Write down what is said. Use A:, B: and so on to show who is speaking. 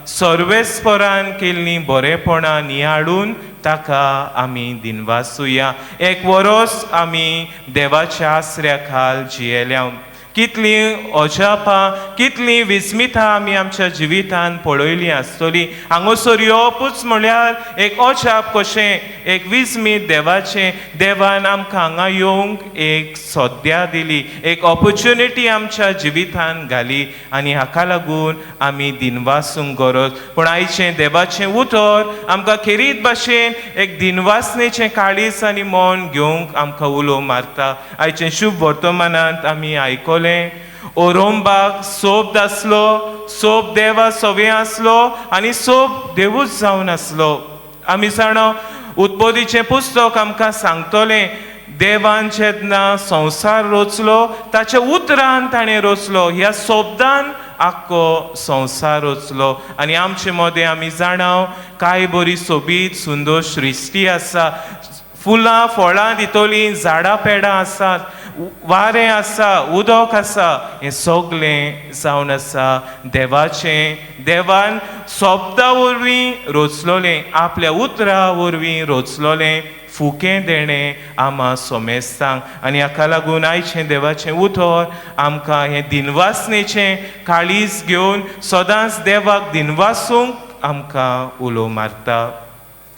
A: सर्वेस्परान केल्लीं बरेपणां नियाळून ताका आमी दिनवासुया. एक वरोस आमी देवाच्या आसऱ्या खाल जियेल्या. कितलीं अजापां, कितलीं विस्मितां आमी आमच्या जिवितान पळयलीं आसतलीं. हांगासर येवपूच म्हळ्यार एक अजाप कशें, एक विस्मीत देवाचें. देवान आमकां हांगा येवंक एक सद्या दिली, एक ऑपॉर्च्युनिटी आमच्या जिवितान घाली आनी हाका लागून आमी दिनवासूंक गरज. पूण आयचें देवाचें उतर आमकां खेरीत भाशेन एक दिनवासनेचें काळीज आनी मन घेवंक आमकां उलो मारता. आयचें शुभ वर्तमानांत आमी आयकलें, ओरोंबाक सोब आसलो, सोब देवा सवे आसलो आनी सोब देवूच जावन आसलो. आमी जाणा, उत्पत्तीचें पुस्तक आमकां सांगतलें, देवान जेन्ना संवसार रचलो ताच्या उतरान ताणें रचलो. ह्या शब्दान आख्खो संवसार रचलो. आनी आमचे मदें आमी जाणा, कांय बरी सोबीत सुंदर सृश्टी आसा. फुलां फळां दितलीं झाडां पेडां आसात, वारें आसा, उदक आसा. हें सगळें जावन आसा देवाचें. देवान शब्दा वरवीं रचलोलें, आपल्या उतरा वरवीं रचलोलें फुकें देणें आमा सोमेस्तांक. आनी हाका लागून आयचें देवाचें उतर आमकां हें दिनवासनेचें काळीज घेवन सदांच देवाक दिनवासूंक आमकां उलो मारता.